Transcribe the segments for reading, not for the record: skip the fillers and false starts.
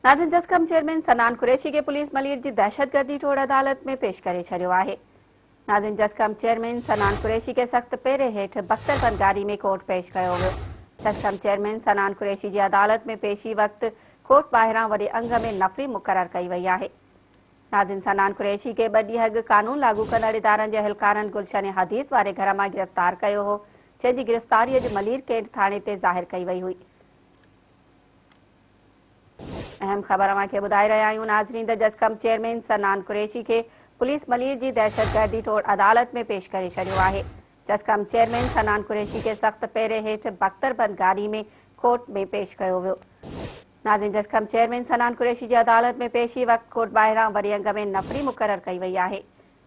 ناظرين جسقم چيئرمين صنعان قريشي کي پوليس ملير جي دهشتگردي ٽوڙ عدالت ۾ پيش ڪري ڇڏيو آهي. ناظرين جسقم چيئرمين صنعان قريشي کي سخت پهري هيٺ بختربند گاڏي ۾ ڪورٽ پيش ڪيو ويو. جسقم چيئرمين صنعان قريشي جي عدالت ۾ پيشي وقت ڪورٽ ٻاهران وڏي انگ ۾ نفري مقرر ڪئي وئي آهي. ناظرين صنعان قريشي کي ٻه ڏينهن اڳ قانون لاڳو ڪندڙ ادارن جي اهلڪارن گلشن حديد واري گهر مان گرفتار ڪيو هو جنهن جي گرفتاري اڄ ملير ڪينٽ ٿاڻي تي ظاهر ڪئي وئي هئي. اهم خبر اوهان کي ٻڌائي رهيا آهيون ناظرين ته جسقم چيئرمين صنعان قريشي کي پوليس ملير جي دهشتگردي ٽوڙ عدالت ۾ پيش ڪري ڇڏيو آهي. جسقم چيئرمين صنعان قريشي کي سخت پهري هيٺ بختربند گاڏي ۾ ڪورٽ ۾ پيش ڪيو ويو. ناظرين جسقم چيئرمين صنعان قريشي جي عدالت ۾ پيشي وقت ڪورٽ ٻاهران وڏي انگ ۾ نفري مقرر ڪئي وئي آهي.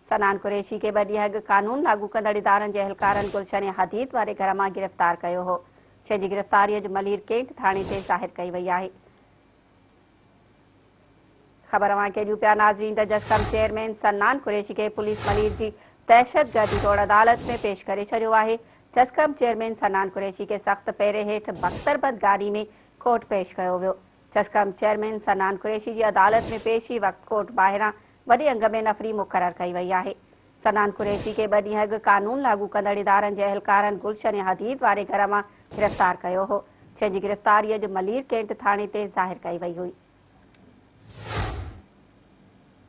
صنعان قريشي کي ٻه ڏينهن اڳ قانون لاڳو ڪندڙ ادارن جي اهلڪارن گلشن حديد واري گهر مان گرفتار ڪيو هو. جنهن جي گرفتاري اڄ ملير ڪينٽ ٿاڻي تي ظاهر ڪئي وئي آهي. خبر اوهان کي ڏيون پيا ناظرين ته جسقم چيئرمين صنعان قريشي کي پوليس ملير جي دهشتگردي ٽوڙ عدالت ۾ پيش ڪري ڇڏيو آهي. جسقم چيئرمين صنعان قريشي کي سخت پهري هيٺ بختربند گاڏي ۾ ڪورٽ پيش ڪيو ويو. جسقم چيئرمين صنعان قريشي جي عدالت ۾ پيشي وقت ڪورٽ ٻاهران وڏي انگ ۾ نفري مقرر ڪئي وئي آهي. صنعان قريشي کي ٻه ڏينهن اڳ قانون لاڳو ڪندڙ ادارن جي اهلڪارن گلشن حديد واري گهر مان گرفتار ڪيو هو، جنهن جي گرفتاري اڄ ملير ڪينٽ ٿاڻي تي ظاهر ڪئي وئي هئي.